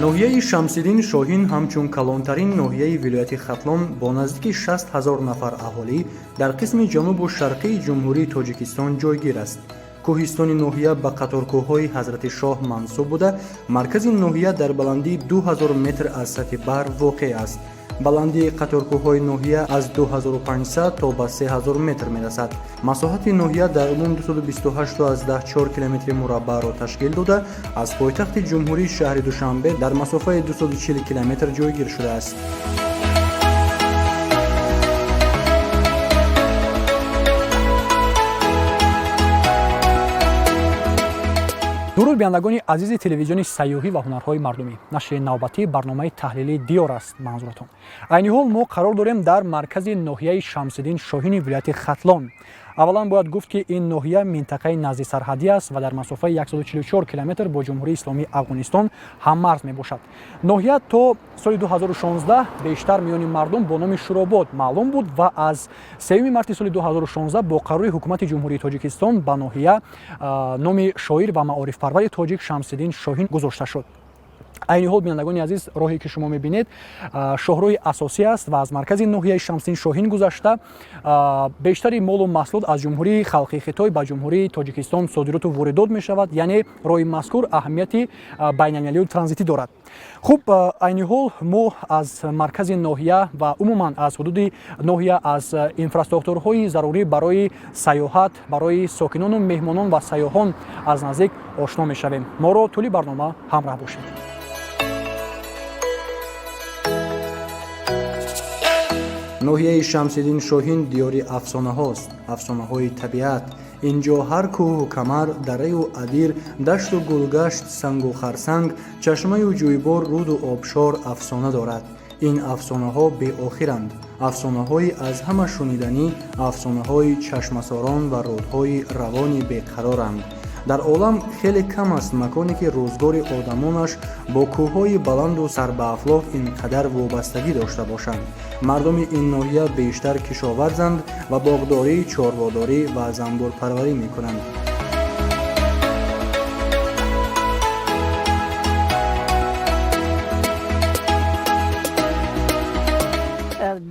Ноҳияи Шамсиддин Шоҳин ҳамчун калонтарин ноҳияи вилояти Хатлон бо наздики 60 ҳазор нафар аҳолӣ дар қисми ҷанубу шарқии Ҷумҳурии Тоҷикистон ҷойгир аст. Кӯҳистони ноҳия ба қаторкӯҳҳои Ҳазрати Шоҳ мансуб буда, маркази ноҳия дар баландии 2000 метр аз сатҳи баҳр воқеъ аст. Баландии қаторкӯҳҳои ноҳия аз 2500 то ба 3000 метр мерасад. Масоҳати ноҳия дар умум 228,4 километри мураббаъро ташкил дода, аз пойтахти ҷумҳурӣ, шаҳри Душанбе, дар масофаи 240 километр ҷойгир шудааст. Дуруд, бинандагони азизи телевизиони сайёҳӣ ва ҳунарҳои мардумӣ! Нашри навбатии барномаи таҳлилии Диёр аст манзуратон. Айни ҳол мо қарор дорем дар маркази ноҳияи Шамсиддин Шоҳини вилояти Хатлон. Аввалан бояд гуфт, ки ин ноҳия минтақаи наздисарҳадӣ аст ва дар масофаи 144 километр бо Ҷумҳурии Исломии Афғонистон ҳаммарз мебошад. Ноҳия то соли 2016 бештар миёни мардум бо номи Шуробод маълум буд ва аз 3 марти соли 2016 бо қарори Ҳукумати Ҷумҳурии Тоҷикистон ба ноҳия номи шоир ва маорифпарвари тоҷик Шамсиддин Шоҳин гузошта шуд. Айни ҳол, бинандагони азиз, роҳе ки шумо мебинед, шоҳроҳи асосӣ аст ва аз маркази ноҳияи Шамсиддин Шоҳин гузашта, бештари молу маҳсулот аз Ҷумҳурии Халқии Хитой ба Ҷумҳурии Тоҷикистон содироту воридот мешавад, яъне роҳи мазкур аҳамияти байналмилалию транзитӣ дорад. Хуб, айни ҳол мо аз маркази ноҳия ва умуман аз ҳудуди ноҳия, аз инфраструктурҳои зарурӣ барои сайёҳат, барои сокинону меҳмонон ва сайёҳон аз наздик ошно мешавем. Моро тӯли барнома ҳамроҳ бошед. Ноҳияи Шамсиддин Шоҳин диёри афсонаҳост, афсонаҳои табиат. Ин ҷо ҳар кӯҳу камар, дараю адир, дашту гулгашт, сангу харсанг, чашмаю ҷӯйбор, руду обшор афсона дорад. Ин афсонаҳо беохиранд, афсонаҳои аз ҳама шуниданӣ, афсонаҳои чашмасорон ва рӯдҳои равони беқароранд. Дар олам хеле кам аст маконе, ки рӯзгори одамонаш бо кӯҳҳои баланду сарбаафлок ин қадар вобастагӣ дошта бошанд. Мардуми ин ноҳия бештар кишоварзанд ва боғдорӣ, чорводорӣ ва занбурпарварӣ мекунанд.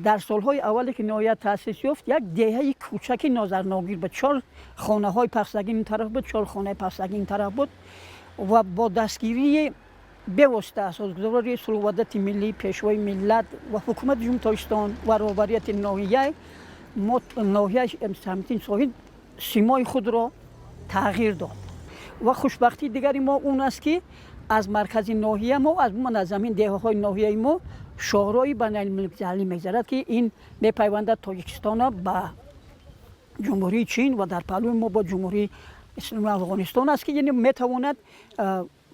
Дар солҳои аввале ки ноҳия таъсис ёфт, як деҳаи кӯчаки нозарногир буд. Чор хонаҳои пахтагин ин тараф буд, чор хонаи пахтагин ин тараф буд ва бо дастгирии бевосита асосгузори сулҳу ваҳдати миллӣ, Пешвои миллат ва Ҳукумати Ҷумҳурии Тоҷикистон ва роҳбарияти ноҳия, мо ноҳияи Шамсиддин Шоҳин симои худро тағйир дод. Ва хушбахтии дигари мо он аст, ки аз маркази ноҳия мо, аз аз замин деҳаҳои ноҳияи мо шоҳроҳи байналмилалӣ мегзарад, ки ин мепайвандад Тоҷикистонро ба Ҷумҳурии Чин ва дар паҳлӯи мо бо Ҷумҳурии Исломии Афғонистон аст, ки яъне метавонад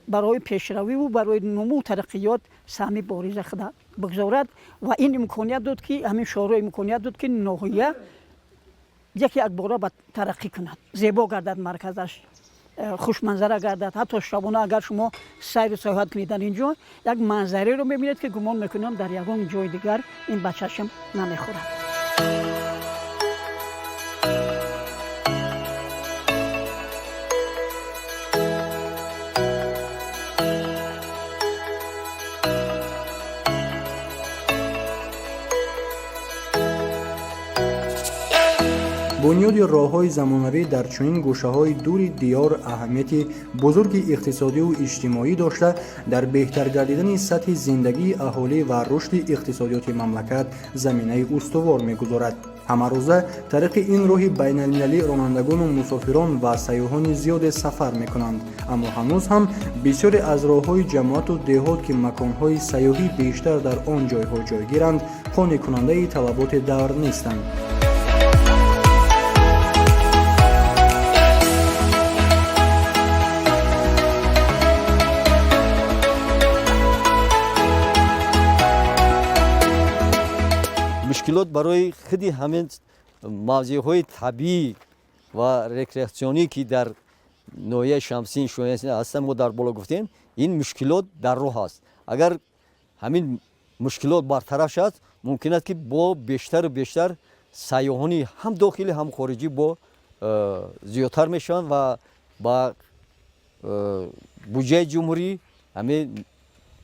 барои пешравиву барои нумӯ тараққиёт саҳми бориза худа бигзорад. Ва ин имконият дод, ки ҳамин шоҳроҳ имконият дод, ки ноҳия яке якбора ба тараққӣ кунад, зебо гардад, марказаш хушманзара гардад. Ҳатто шабона агар шумо сайру сайёҳат кунед дар ин ҷо, як манзареро мебинед, ки гумон мекунам, дар ягон ҷои дигар ин ба чашм намехӯрад. Бунёди роҳҳои замонавӣ дар чунин гӯшаҳои дури диёр аҳамияти бузурги иқтисодиву иҷтимоӣ дошта, дар беҳтар гардидани сатҳи зиндагии аҳолӣ ва рушди иқтисодиёти мамлакат заминаи устувор мегузорад. Ҳамарӯза тариқи ин роҳи байналмилалӣ ронандагону мусофирон ва сайёҳони зиёде сафар мекунанд, аммо ҳанӯз ҳам бисёре аз роҳҳои ҷамоату деҳот, ки маконҳои сайёҳӣ бештар дар он ҷойҳо ҷойгиранд, қонеъкунандаи талаботи давр нестанд. Мушкилот барои худи ҳамин мавзеъҳои табиӣ ва рекреатсионӣ, ки дар ноҳияи Шамсиддин Шоҳин ҳастанд, мо дар боло гуфтем, ин мушкилот дар роҳ аст. Агар ҳамин мушкилот бартараф шавад, мумкин аст, ки бо бештару бештар сайёҳони ҳам дохилӣ, ҳам хориҷӣ бо зиёдтар мешаванд ва ба буҷаи ҷумҳурӣ ҳамин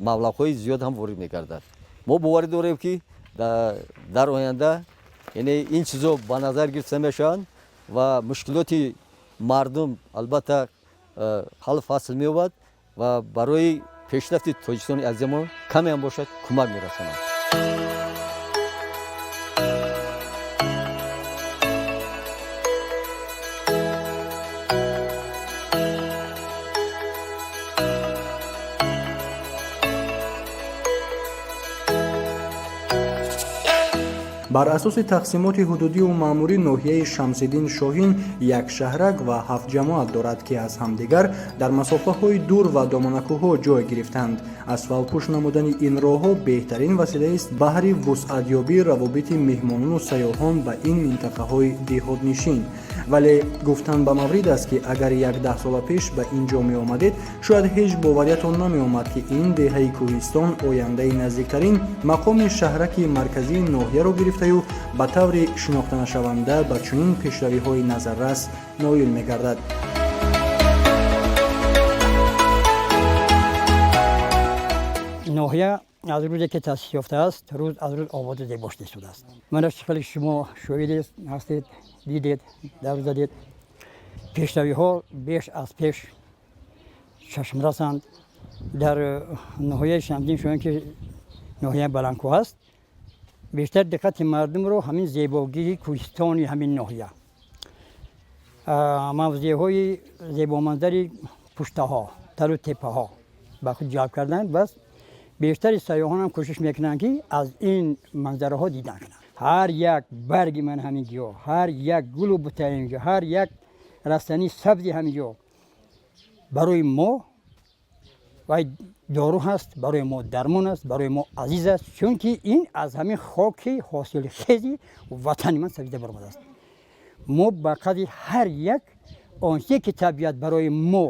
Маблағҳои зиёд ҳам ворид мегардад. Мо боварӣ дорем, ки дар оянда, яъне, ин чизо ба назар гирифта мешаванд ва мушкилоти мардум, албатта, ҳаллу фасл меёбад ва барои пешрафти Тоҷикистони азизамон каме ҳам бошад, кӯмак мерасонад. Бар асоси тақсимоти ҳудудию маъмурӣ, ноҳияи Шамсиддин Шоҳин як шаҳрак ва ҳафт ҷамоат дорад, ки аз ҳамдигар дар масофаҳои дур ва доманакӯҳҳо ҷой гирифтанд. Асфалтпӯш намудани ин роҳҳо беҳтарин василаест баҳри вусъатёбии равобити меҳмонону сайёҳон ба ин минтақаҳои деҳотнишин. Вале гуфтан ба маврид аст, ки агар як даҳсола пеш ба ин ҷо меомадед, шояд ҳеҷ бовариятон намеомад, ки ин деҳаи кӯҳистон ояндаи наздиктарин мақоми шаҳраки марказии ноҳияро гирифтаю ба таври шинохтанашаванда ба чунин пешравиҳои назаррас ноил мегардад. Ноҳия аз рӯзе ки таъсис ёфтааст, рӯз аз рӯз ободу зебо шуда истодааст. Мана, хеле шумо шоҳид ҳастед, дидед, дар задед, пешравиҳо беш аз пеш чашмрасанд. Дар ноҳияи Шамсиддин Шоҳин, ки ноҳияи баландкӯҳ аст, бештар диққати мардумро ҳамин зебогии кӯҳистони ҳамин ноҳия, мавзеъҳои зебоманзари пуштаҳо, талу теппаҳо ба худ ҷалб карданд. Бас бештари сайёҳонам кӯшиш мекунанд, ки аз ин манзараҳо дидан кунанд. Ҳар як барги ман ҳамин ҷо, ҳар як гулу бутаи ин ҷо, ҳар як растании сабзи ҳамин ҷо барои мо вай дору ҳаст, барои мо дармон аст, барои мо азиз аст, чунки ин аз ҳамин хоки ҳосилхези ватани ман сабзида баромадааст. Мо ба қадри ҳар як он чизе ки табиат барои мо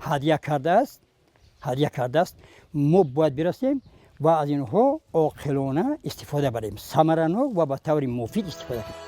ҳадя кардааст, мо бояд бирасем ва аз инҳо оқилона истифода барем, самаранок ва ба таври муфид истифода кунем.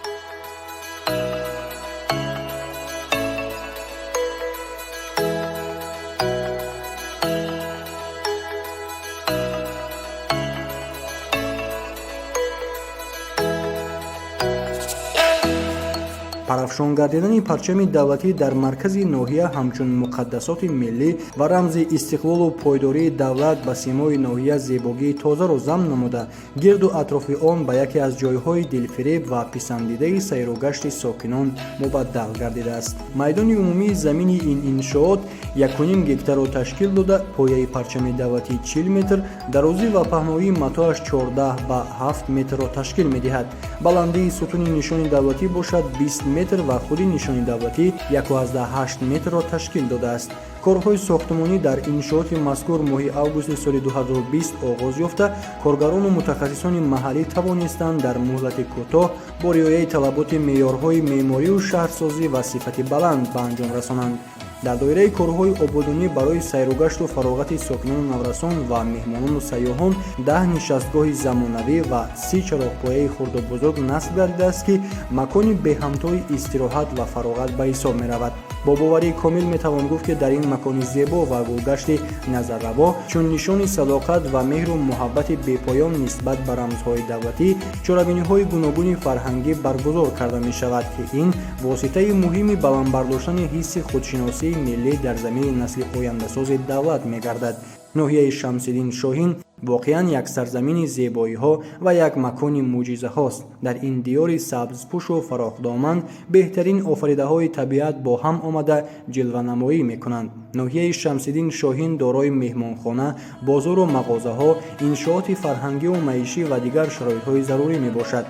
Парафшон гардидани парчами давлатӣ дар маркази ноҳия ҳамчун муқаддасоти миллӣ ва рамзи истиқлолу пойдории давлат ба симои ноҳия зебогии тозаро зам намуда, гирду атрофи он ба яке аз ҷойҳои дилфиреб ва писандидаи сайругашти сокинон мубаддал гардидааст. Майдони умумии замини ин иншоот 1,5 гектарро ташкил дода, пояи парчами давлатӣ 40 метр, дарозӣ ва паҳноии матоаш 14 ба 7 метрро ташкил медиҳад. Баландии сутуни нишони давлатӣ бошад 20 метр ва худи нишони давлатӣ 1,8 метрро ташкил додааст. Корҳои сохтмонӣ дар иншооти мазкур моҳи августи соли 2020 оғоз ёфта, коргарону мутахассисони маҳаллӣ тавонистанд дар муҳлати кӯтоҳ бо риояи талаботи меъёрҳои меъморию шаҳрсозӣ ва сифати баланд ба анҷом расонанд. Дар доираи корҳои ободонӣ барои сайругашту фароғати сокинону наврасон ва меҳмонону сайёҳон 10 нишастгоҳи замонавӣ ва 30 чароғпояи хурду бузург насб гардидааст, ки макони беҳамтои истироҳат ва фароғат ба ҳисоб меравад. Бо боварии комил метавон гуфт, ки дар ин макони зебо ва гулгашти назарраво, чун нишони садоқат ва меҳру муҳаббати бепоён нисбат ба рамзҳои давлатӣ, чорабиниҳои гуногуни фарҳангӣ баргузор карда мешавад, ки ин воситаи муҳими баланд бардоштани ҳисси худшиносии миллӣ дар замини насли ояндасози давлат мегардад. Ноҳияи Шамсиддин Шоҳин воқеан як сарзамини зебоиҳо ва як макони мӯъҷизаҳост. Дар ин диёри сабзпӯшу фарохдоман беҳтарин офаридаҳои табиат бо ҳам омада ҷилванамоӣ мекунанд. Ноҳияи Шамсиддин Шоҳин дорои меҳмонхона, бозору мағозаҳо, иншооти фарҳангиву маишӣ ва дигар шароитҳои зарурӣ мебошад.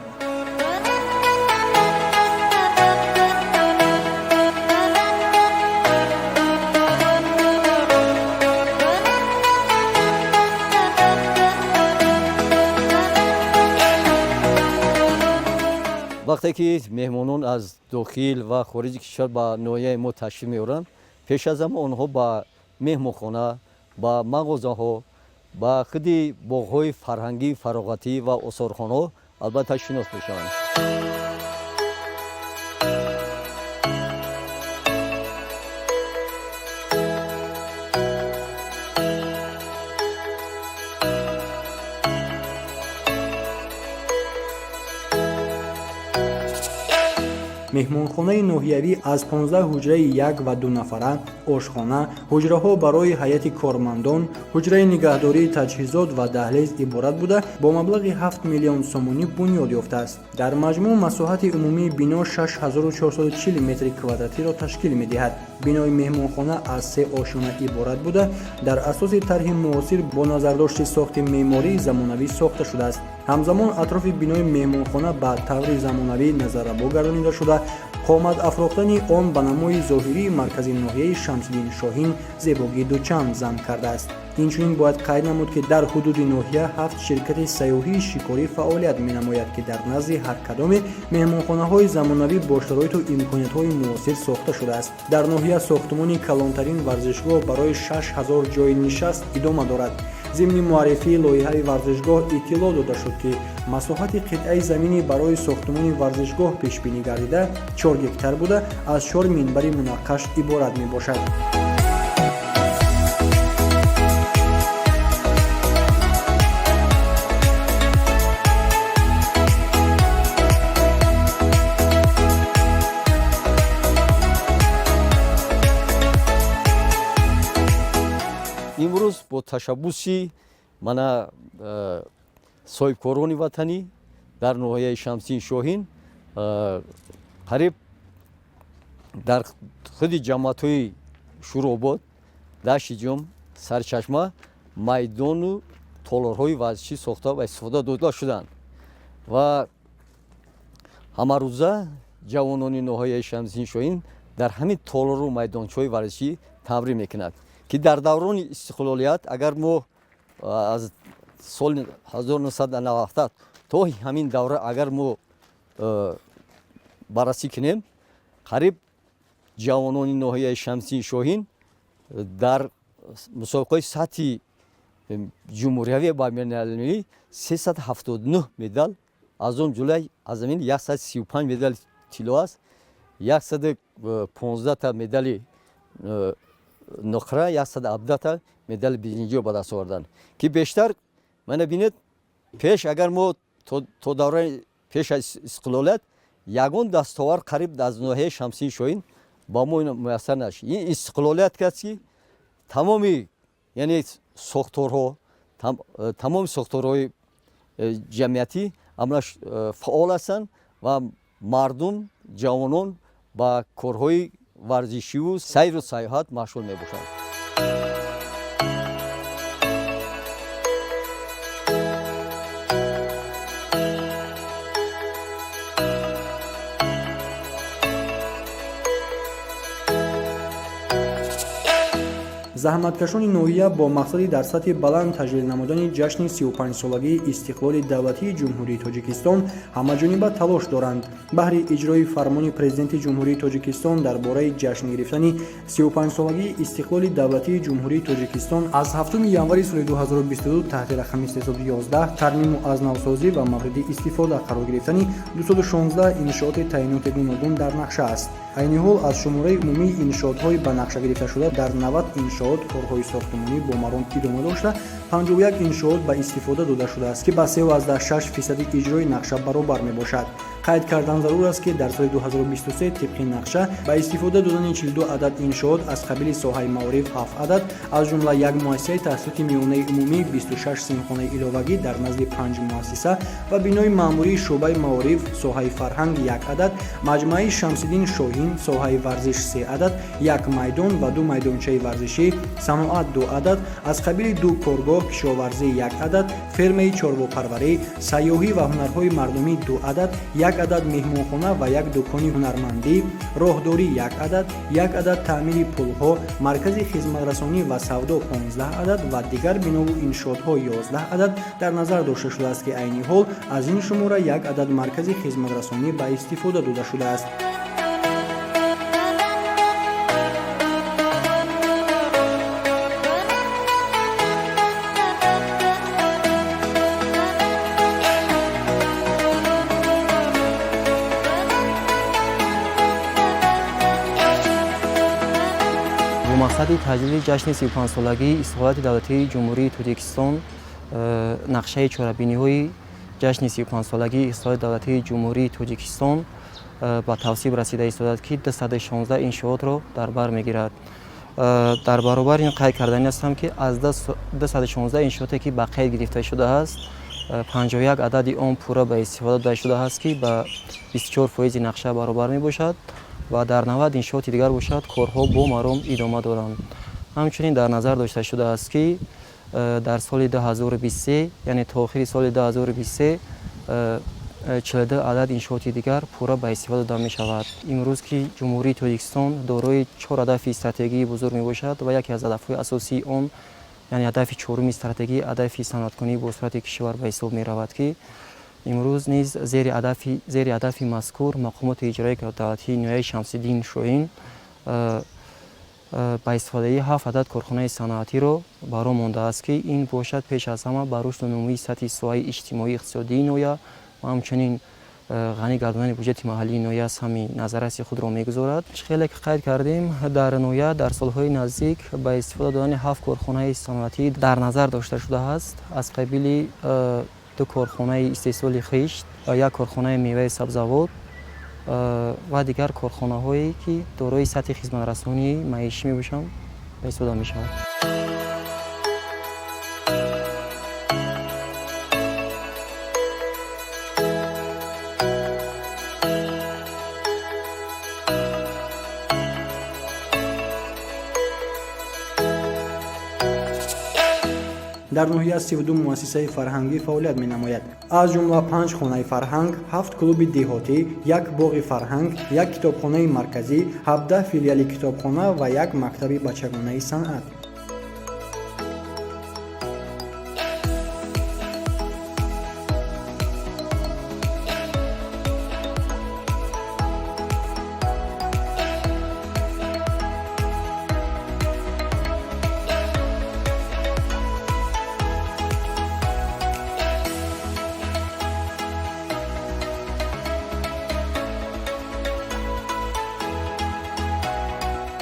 Вақте ки меҳмонон аз дохил ва хориҷи кишвар ба ноҳияи мо ташриф меоранд, пеш аз ҳама онҳо ба меҳмонхона, ба мағозаҳо, ба худи боғҳои фарҳангӣ, фароғатӣ ва осорхонаҳо, албатта, шинос мешаванд. Меҳмонхонаи ноҳиявӣ аз 15 ҳуҷраи як ва ду нафара, ошхона, ҳуҷраҳо барои ҳайати кормандон, ҳуҷраи нигаҳдории таҷҳизот ва даҳлез иборат буда, бо маблағи 7 миллион сомонӣ бунёд ёфтааст. Дар маҷмӯъ масоҳати умумии бино 6440 метри квадратиро ташкил медиҳад. Бинои меҳмонхона аз се ошёна иборат буда, дар асоси тарҳи муосир бо назардошти сохти меъмории замонавӣ сохта шудааст. Ҳамзамон атрофи бинои меҳмонхона ба таври замонавӣ назаррабо гардонида шуда, қомат афрохтани он ба намои зоҳирии маркази ноҳияи Шамсиддин Шоҳин зебогии дучанд зам кардааст. Инчунин бояд қайд намуд, ки дар ҳудуди ноҳия ҳафт ширкати сайёҳии шикорӣ фаъолият менамояд, ки дар назди ҳар кадоме меҳмонхонаҳои замонавӣ бо шароиту имкониятҳои муосир сохта шудааст. Дар ноҳия сохтумони калонтарин варзишгоҳ барои 6000 ҷойи нишаст идома дорад. Зимни муаррифии лоиҳаи варзишгоҳ иттилоъ дода шуд, ки масоҳати қитъаи заминӣ барои сохтумони варзишгоҳ пешбинӣ гардида 4 гектар буда, аз чор минбари мунаққаш иборат мебошад. Имрӯз бо ташаббуси мана соҳибкорони ватанӣ дар ноҳияи Шамсиддин Шоҳин қариб дар худи ҷамоатҳои Шӯробод, Дашти Ҷум, Сарчашма майдону толорҳои варзишӣ сохта ва истифода дода шуданд ва ҳамарӯза ҷавонони ноҳияи Шамсиддин Шоҳин дар ҳамин толору майдончаҳои варзишӣ тамрин мекунад, ки дар даврони истиқлолият, агар мо аз соли 1997 то ҳамин давра агар мо баррасӣ кунем, қариб ҷавонони ноҳияи Шамсиддин Шоҳин дар мусобиқаҳои сатҳи ҷумҳуриявӣ ва байналмилалӣ 379 медал, аз он ҷумла аз ҳамин 135 медали тилло аст, 115та медали нуқра, 117та медали биринҷиро ба даст оварданд, ки бештар мана бинед, пеш агар мо то давраи пеш аз истиқлолият ягон дастовар қариб аз ноҳияи Шамсиддин Шоҳин ба мо муяссар нашид. Ин истиқлолият аст, ки тамоми, яъне сохторҳо, тамоми сохторҳои ҷамъиятӣ ҳамаш фаъол ҳастанд ва мардум, ҷавонон ба корҳои варзишиву сайру сайёҳат машғул мебошанд. Заҳматкашони ноҳия бо мақсади дар сатҳи баланд таҷлил намудани ҷашни 35-солагии истиқлоли давлатии Ҷумҳурии Тоҷикистон ҳамаҷониба талош доранд. Баҳри иҷрои фармони Президенти Ҷумҳурии Тоҷикистон дар бораи ҷашн гирифтани 35-солагии истиқлоли давлатии Ҷумҳурии Тоҷикистон аз 7 январи соли 2022 таҳти рақами 311 тармиму азнавсозӣ ва мавриди истифода қарор гирифтани 216 иншооти таъиноти гуногун дар нақша аст. Айни ҳол аз шумораи умумии иншоотҳои ба нақша гирифташуда дар 90 иншоот корҳои сохтумонӣ бо маром идома дошта, 51 иншоот ба истифода дода шудааст, ки ба 3,6 фисади иҷрои нақша баробар мебошад. Қайд кардан зарур аст, ки дар соли 2023 тибқи нақша ба истифода додани 42 адад иншоот аз қабили соҳаи маориф 7 адад, аз ҷумла як муассисаи таҳсилоти миёнаи умумӣ, 26 синфхонаи иловагӣ дар назди панҷ муассиса ва бинои маъмурии шӯъбаи маориф, соҳаи фарҳанг як адад, маҷмӯаи Шамсиддин Шоҳин, соҳаи варзиш се адад, як майдон ва ду майдончаи варзишӣ, саноат ду адад, аз қабили ду коргоҳ, кишоварзӣ як адад, фермаи чорвопарварӣ, сайёҳӣ ва ҳунарҳои мардумӣ ду адад, як адад меҳмонхона ва як дукони ҳунармандӣ, роҳдорӣ як адад, як адад таъмири пулҳо, маркази хизматрасонӣ ва савдо 15 адад ва дигар бинову иншоотҳо 11 адад дар назар дошта шудааст, ки айни ҳол аз ин шумора як адад маркази хизматрасонӣ ба истифода дода шудааст. Бо мақсади таҷлили ҷашни 35-солагии истиқлолияти давлатии Ҷумҳурии Тоҷикистон нақшаи чорабиниҳои ҷашни 35-солагии истиқлолияти давлатии Ҷумҳурии Тоҷикистон Ба тавсиб расида истодааст, ки 216 иншоотро дар бар мегирад. Дар баробари ин қайд карданӣ ҳастам, ки аз 216 иншооте, ки ба қайд гирифта шудааст, 51 адади он пурра ба истифода дода шудааст, ки ба 24 фоизи нақша баробар мебошад, ва дар 90 иншооти дигар бошад, корҳо бо маром идома доранд. Ҳамчунин дар назар дошта шудааст, ки дар соли 2023, яъне то охири соли 2023, 42 адад иншооти дигар пурра ба истифода дода мешавад. Имрӯз, ки Ҷумҳурии Тоҷикистон дорои чор ҳадафи стратегии бузург мебошад ва яке аз ҳадафҳои асосии он, яъне ҳадафи чоруми стратегӣ, ҳадафи саноаткунии босуръати кишвар ба ҳисоб меравад, ки имрӯз низ зери ҳадафи мазкур мақомоти иҷроии давлатии ноҳияи Шамсиддин Шоҳин ба истифодаи ҳафт адад корхонаи саноатиро ба роҳ мондааст, ки ин бошад, пеш аз ҳама ба рушду нумӯи сатҳи соҳаи иҷтимоӣ иқтисодии ноҳия ва ҳамчунин ғанӣ гардонани буҷети маҳаллии ноҳия саҳми назарраси худро мегузорад. Хеле ки қайд кардем, дар ноҳия дар солҳои наздик ба истифода додани ҳафт корхонаи саноатӣ дар назар дошта шудааст, аз қабили ду корхонаи истеҳсоли хишт, як корхонаи меваи сабзавот ва дигар корхонаҳое, ки дорои сатҳи хизматрасонии маишӣ мебошанд, ба истифода мешавад. Дар ноҳия 32 муассисаи фарҳангӣ фаъолият менамояд, аз ҷумла панҷ хонаи фарҳанг, ҳафт клуби деҳотӣ, як боғи фарҳанг, як китобхонаи марказӣ, 17 филиали китобхона ва як мактаби бачагонаи санъат.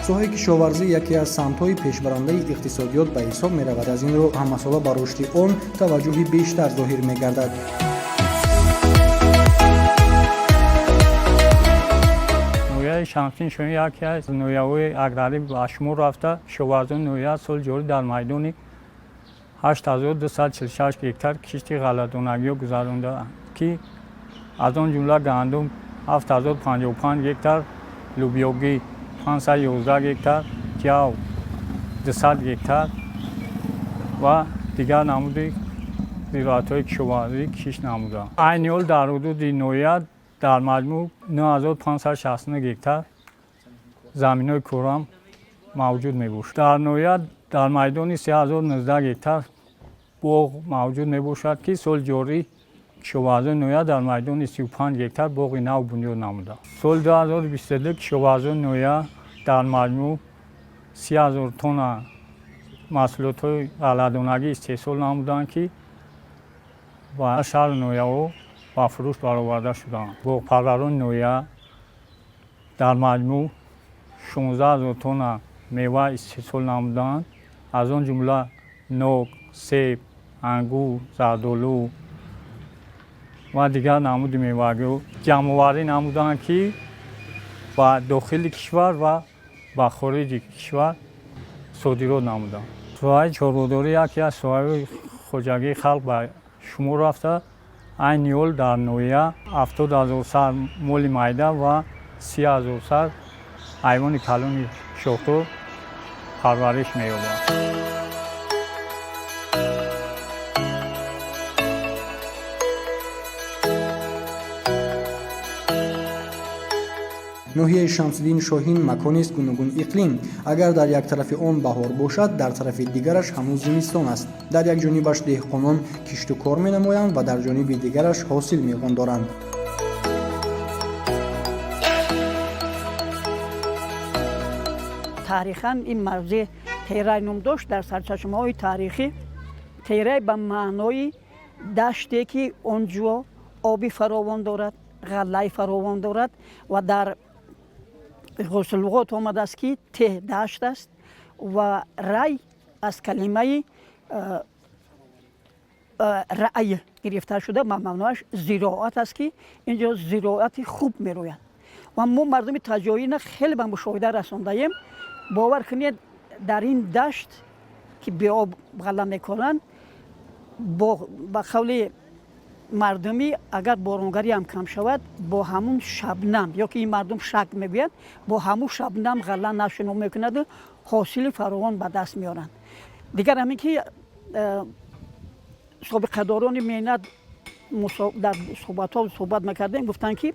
Соҳаи кишоварзӣ яке аз самтҳои пешбарандаи иқтисодиёт ба ҳисоб меравад. Аз ин рӯ ҳамасола ба рушди он таваҷҷӯҳи бештар зоҳир мегардад. Ноҳияи Шамсиддин Шоҳин яке аз ноҳияҳои аграрӣ ба шумор рафта, кишоварзони ноҳия соли ҷорӣ дар майдони 8246 гектар кишти ғалладонагиҳо гузарондаанд, ки аз он ҷумла гандум 7055 гектар, лӯбиёгӣ 511 гектар, ҷав 200 гектар ва дигар намуди зироатҳои кишоварзӣ кишт намуданд. Айни ҳол дар ҳудуди ноҳия дар маҷмӯъ 9569 гектар заминҳои корам мавҷуд мебошад. Дар ноҳия дар майдони 3019 гектар боғ мавҷуд мебошад, ки соли ҷорӣ кишоварзони ноҳия дар майдони 35 гектар боғи нав бунёд намуданд. Соли 2022 кишоварзони ноҳия дар маҷмӯъ 30 000 тонна маҳсулотҳои ғалладонагӣ истеҳсол намуданд, ки ба шаҳру ноҳияҳо ба фурӯш бароварда шуданд. Боғпарварони ноҳия дар маҷмӯъ 16 000 тонна мева истеҳсол намуданд, аз он ҷумла нок, себ, ангур, зардолу ва дигар намуди мевагиҳо ҷамъоварӣ намуданд, ки ба дохили кишвар ва ба хориҷи кишвар содирот намуданд. Соҳаи чорводорӣ яке аз соҳаҳои хоҷагии халқ ба шумор рафта, айни ҳол дар ноҳия 70 000 сар моли майда ва 30 000 сар ҳайвони калони шохдор парвариш меёбад. Ноҳияи Шамсиддин Шоҳин маконист гуногун иқлим. Агар дар як тарафи он баҳор бошад, дар тарафи дигараш ҳанӯз зимистон аст. Дар як ҷонибаш деҳқонон кишту кор менамоянд ва дар ҷониби дигараш ҳосил меғондоранд. Таърихан ин мавзеъ Терай ном дошт. Дар сарчашмаҳои таърихӣ Терай ба маънои даште, ки он ҷо оби фаровон дорад, ғаллаи фаровон дорад, ва дар Ғоусуллуғот омадааст, ки теҳ дашт аст ва рай аз калимаи раъй гирифта шуда, ба маъноаш зироат аст, ки инҷо зироати хуб мерояд. Ва мо мардуми таҷоина хеле ба мушоҳида расондаем. Бовар кунед, дар ин дашт ки беоб ғалла мекоранд, ба қавли мардумӣ, агар боронгарӣ ҳам кам шавад, бо ҳамун шабнам, ё ки ин мардум шак мегӯянд, бо ҳамун шабнам ғалла нашуно мекунаду ҳосили фаровон ба даст меоранд. Дигар ҳамин ки собиқадорони меҳнат дар суҳбатҳо суҳбат мекардем, гуфтанд, ки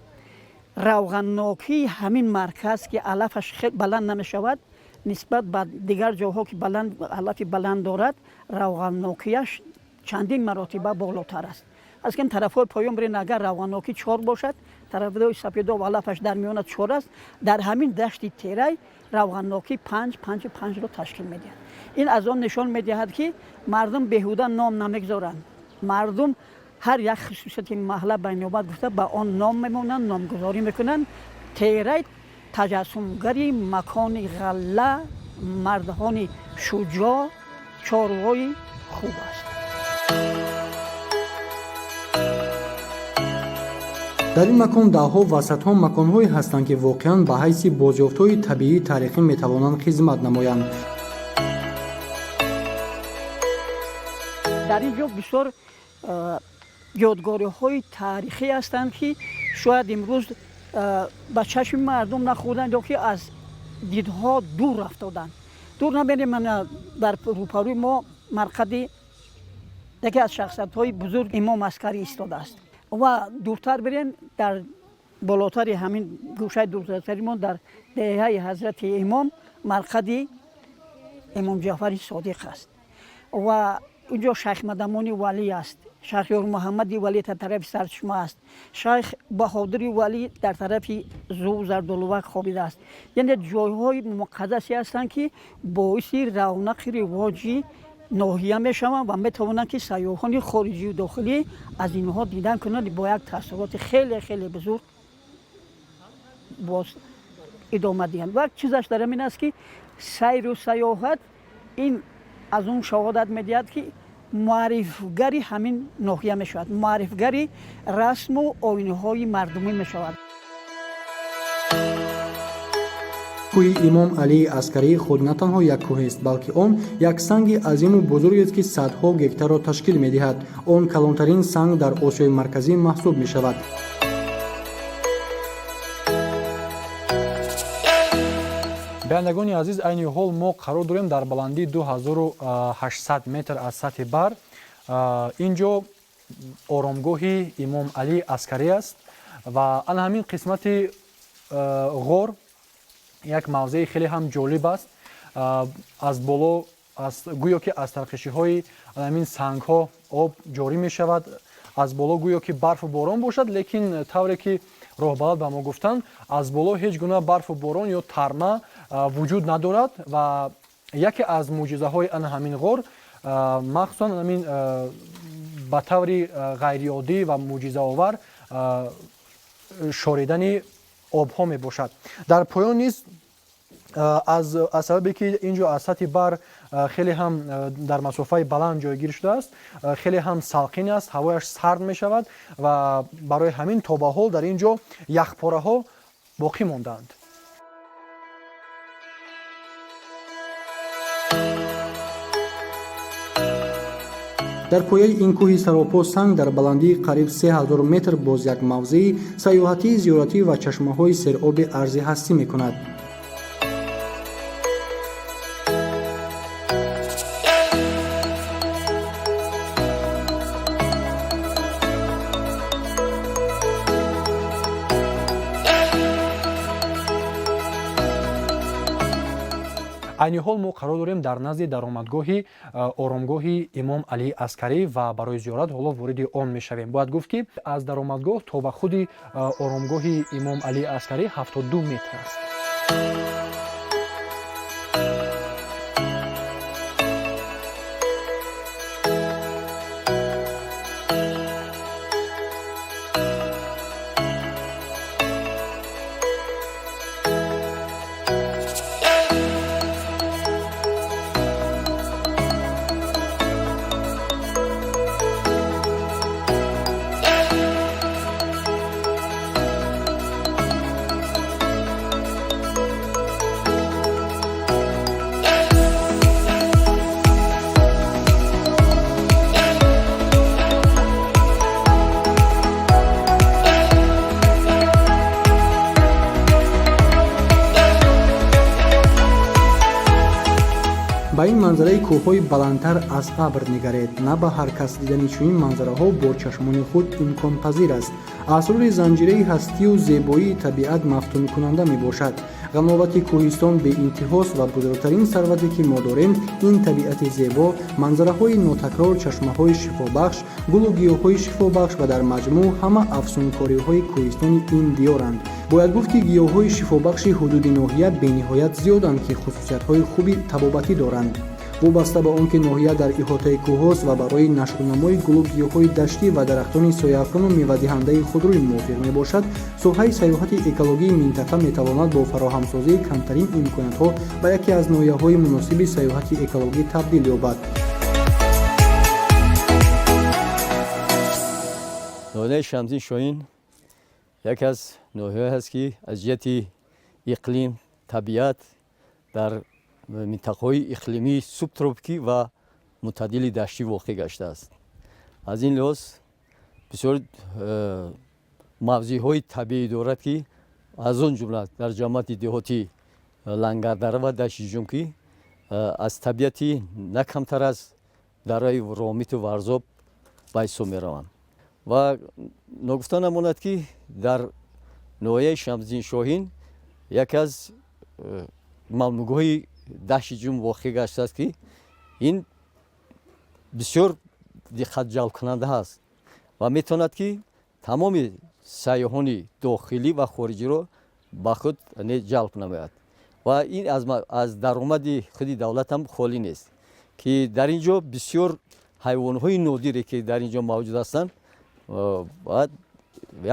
равғаннокии ҳамин марказ, ки алафаш хел баланд намешавад нисбат ба дигар ҷоҳо, ки баланд алафи баланд дорад, равғаннокияш чандин маротиба болотар аст. Аз ки тарафҳои поён бирен, агар равғаннокӣ 4 бошад, тарафҳои сапедоб алафаш дар миёна 4 аст, дар ҳамин дашти Терай равғаннокӣ 5, 5,5-ро ташкил медиҳад. Ин аз он нишон медиҳад, ки мардум беҳуда ном намегузоранд. Мардум ҳар як хусусияти маҳалла ба навбат гуфта ба он ном мемонанд, номгузорӣ мекунанд. Терай таҷассумгари макони ғалла, мардҳони шуҷоъ, чорвои хуб аст. Дар ин макон даҳҳо ва садҳо маконҳое ҳастанд, ки воқеан ба ҳайси бозёфтҳои табиии таърихӣ метавонанд хизмат намоянд. Дар ин ҷо бисёр ёдгориҳои таърихӣ ҳастанд, ки шояд имрӯз ба чашми мардум нахӯрданд ё ки аз дидҳо дур рафтоданд. Дур набинем, дар рӯпарӯи мо марқади яке аз шахсиятҳои бузург Имом Аскарӣ истодааст. Ва дуртар бирем, дар болотари ҳамин гӯшаи дуртари мо, дар деҳаи Ҳазрати Имом, марқади Имом Ҷаъфари Содиқ аст. Ва инҷо Шайх Мадамони Валӣ аст, Шайх Ёрмуҳаммади Валӣ дар тарафи Сарчашма аст, Шайх Баҳодури Валӣ дар тарафи Зӯв Зардолувак хобидааст. Яъне ҷойҳои муқаддасе ҳастанд, ки боиси равнақи ривоҷи ноҳия мешаванд ва метавонанд, ки сайёҳони хориҷию дохилӣ аз инҳо дидан кунанд, бо як таассуроти хеле хеле бузург боз идома диҳанд. Ва чизаш дар ҳамин аст, ки сайру сайёҳат ин аз он шаҳодат медиҳад, ки муаррифгари ҳамин ноҳия мешавад, муаррифгари расму оинҳои мардумӣ мешавад. Кӯҳи Имом Алии Аскарӣ худ на танҳо як кӯҳест, балки он як санги азиму бузургест, ки садҳо гектарро ташкил медиҳад. Он калонтарин санг дар Осиёи Марказӣ маҳсуб мешавад. Бинандагони азиз, айни ҳол мо қарор дорем дар баландии 2800 метр аз сатҳи баҳр. Ин ҷо оромгоҳи Имом Алии Аскарӣ аст ва ана ҳамин қисмати ғор як мавзеи хеле ҳам ҷолиб аст. Аз боло гӯё ки аз тарқишиҳои ҳамин сангҳо об ҷорӣ мешавад. Аз боло гӯё ки барфу борон бошад, лекин тавре ки роҳбалад ба мо гуфтанд, аз боло ҳеҷ гуна барфу борон ё тарма вуҷуд надорад. Ва яке аз мӯъҷизаҳои ана ҳамин ғор, махсусан ҳамин ба таври ғайриоддӣ ва мӯъҷизаовар шоридани обҳо мебошад. Дар поён низ аз сабабе ки ин ҷо аз сатҳи баҳр хеле ҳам дар масофаи баланд ҷойгир шудааст, хеле ҳам салқин аст, ҳавояш сард мешавад ва барои ҳамин то ба ҳол дар ин ҷо яхпораҳо боқӣ мондаанд. Дар пояи ин кӯҳи саропо санг дар баландии қариб 3000 метр боз як мавзеи сайёҳатии зиёратӣ ва чашмаҳои сероби арзи ҳастӣ мекунад. Айни ҳол мо қарор дорем дар назди даромадгоҳи оромгоҳи Имом Алии Аскарӣ ва барои зиёрат ҳоло вориди он мешавем. Бояд гуфт, ки аз даромадгоҳ то ба худи оромгоҳи Имом Алии Аскарӣ 72 метр аст. Ба ин манзараи кӯҳҳои баландтар аз абр нигаред. На ба ҳар кас дидани чунин манзараҳо бо чашмони худ имконпазир аст. Асрори занҷираи ҳастию зебоии табиат мафтункунанда мебошад. Ғановати кӯҳистон беинтиҳост ва бузургтарин сарвате, ки мо дорем, ин табиати зебо, манзараҳои нотакрор, чашмаҳои шифобахш, гулу гиёҳҳои шифобахш ва дар маҷмӯъ ҳама афсункориҳои кӯҳистони ин диёранд. Бояд гуфт, ки гиёҳҳои шифобахши ҳудуди ноҳия бениҳоят зиёданд, ки хусусиятҳои хуби табобатӣ доранд. Вобаста ба он ки ноҳия дар иҳотаи кӯҳҳост ва барои нашвунамои гулу гиёҳҳои даштӣ ва дарахтони сояафкану мевадиҳандаи худрӯй мувофиқ мебошад, соҳаи сайёҳати экологии минтақа метавонад бо фароҳамсозии камтарин имкониятҳо ба яке аз ноҳияҳои муносиби сайёҳати экологӣ табдил ёбад. Ноҳияи Шамсиддин Шоҳин яке аз ноҳияҳое аст, ки аз ҷиҳати иқлим, табиат дар минтақаҳои иқлимии субтропикӣ ва мӯътадили даштӣ воқеъ гаштааст. Аз ин лиҳоз бисёр мавзеъҳои табиӣ дорад, ки аз он ҷумла дар ҷамоати деҳоти Лангардара ва Дашти Ҷум, ки аз табиати на камтар аз дараи Ромиту Варзоб ба ҳисоб мераванд. Ва ногуфта намонад, ки дар ноҳияи Шамсиддин Шоҳин яке аз мамнӯъгоҳи Дашти Ҷум воқеъ гаштааст, ки ин бисёр диққатҷалбкунанда ҳаст ва метавонад, ки тамоми сайёҳони дохилӣ ва хориҷиро ба худ ҷалб намояд. Ва ин аз даромади худи давлат ҳам холӣ нест, ки дар ин ҷо бисёр ҳайвонҳои нодире, ки дар ин ҷо мавҷуд ҳастанд,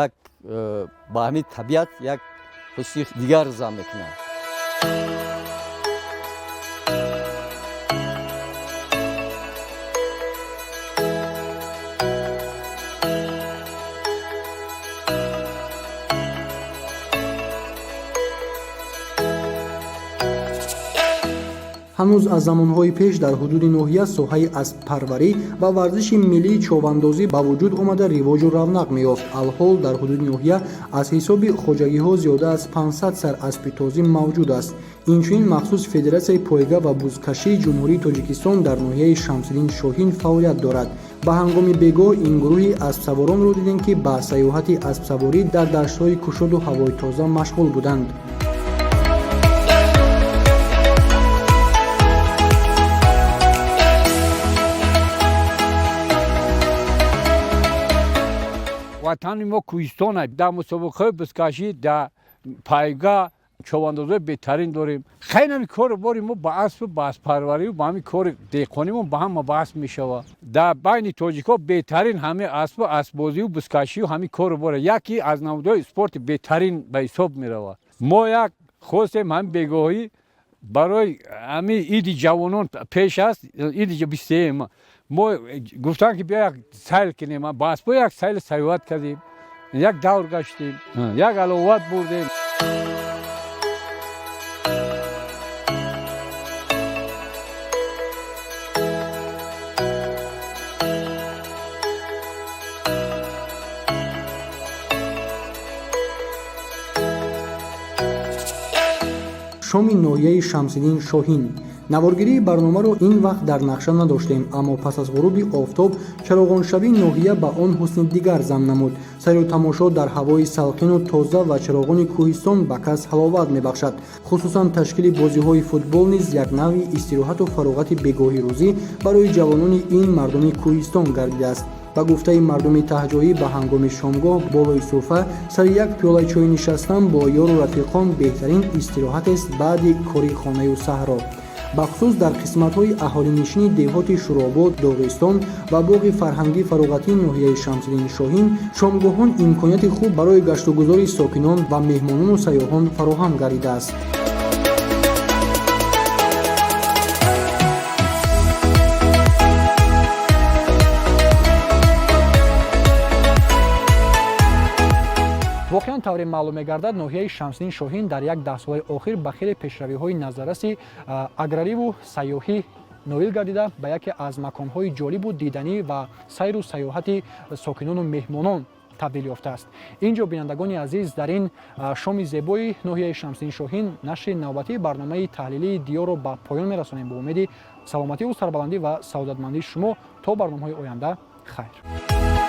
як ба ҳамин табиат як ҳусни дигар зам мекунанд. Ҳанӯз аз замонҳои пеш дар ҳудуди ноҳия соҳаи асппарварӣ ва варзиши миллии човандозӣ ба вуҷуд омада, ривоҷу равнақ меёфт. Алҳол дар ҳудуди ноҳия аз ҳисоби хоҷагиҳо зиёда аз 500 сар аспи тозӣ мавҷуд аст. Инчунин махсус федератсияи пойга ва бузкашии Ҷумҳурии Тоҷикистон дар ноҳияи Шамсиддин Шоҳин фаъолият дорад. Ба ҳангоми бегоҳ ин гурӯҳи аспсаворонро дидем, ки ба сайёҳати аспсаворӣ дар даштҳои кушоду ҳавои тоза машғул буданд. Ватани мо кӯҳистон. Дар мусобиқаҳои бузкашӣ, дар пайга, човандозои беҳтарин дорем. Хеле ҳами кору бори мо ба аспу ба асппарварию ба ҳамин кори деҳқонимон ба ҳама ба асп мешавад. Дар байни тоҷикҳо беҳтарин ҳамин аспу аспбозию бузкашию ҳамин кору бора яке аз намудҳои спорти беҳтарин ба ҳисоб меравад. Мо як хостем ҳамин бегоҳӣ барои ҳамин иди ҷавонон пеш аст, иди 23-м, мо гуфтам, ки биё, як сайл кунем. Ба аспо як сайли сайёҳат кардем, як давр гаштем, як аловат бурдем. Шоми ноҳияи Шамсиддин Шоҳин. Наворгирии барномаро ин вақт дар нақша надоштем, аммо пас аз ғуруби офтоб чароғоншавии ноҳия ба он ҳусни дигар зам намуд. Сайру тамошо дар ҳавои салқину тоза ва чароғони кӯҳистон ба кас ҳаловат мебахшад. Хусусан ташкили бозиҳои футбол низ як навъи истироҳату фароғати бегоҳи рӯзӣ барои ҷавонони ин мардуми кӯҳистон гардидааст. Ба гуфтаи мардуми таҳҷоӣ, ба ҳангоми шомгоҳ болои суфа сари як пиёлаи чой нишастан бо ёру рафиқон беҳтарин истироҳатест баъди кори хонаю саҳро. Бахусус дар қисматҳои аҳолинишини деҳоти Шӯробод, Доғистон ва боғи фарҳангӣ фароғатии ноҳияи Шамсиддини Шоҳин шомгоҳон имконияти хуб барои гаштугузори сокинон ва меҳмонону сайёҳон фароҳам гардидааст. Воқеан, тавре маълум мегардад, ноҳияи Шамсиддин Шоҳин дар як даҳсолаи охир ба хеле пешравиҳои назарраси аграриву сайёҳӣ ноил гардида, ба яке аз маконҳои ҷолибу диданӣ ва сайру сайёҳати сокинону меҳмонон Табдил ёфтааст. Ин ҷо, бинандагони азиз, дар ин шоми зебои ноҳияи Шамсиддин Шоҳин нашри навбатии барномаи таҳлилии Диёрро ба поён мерасонем. Бо умеди саломативу сарбаландӣ ва саодатмандии шумо то барномаҳои оянда, хайр.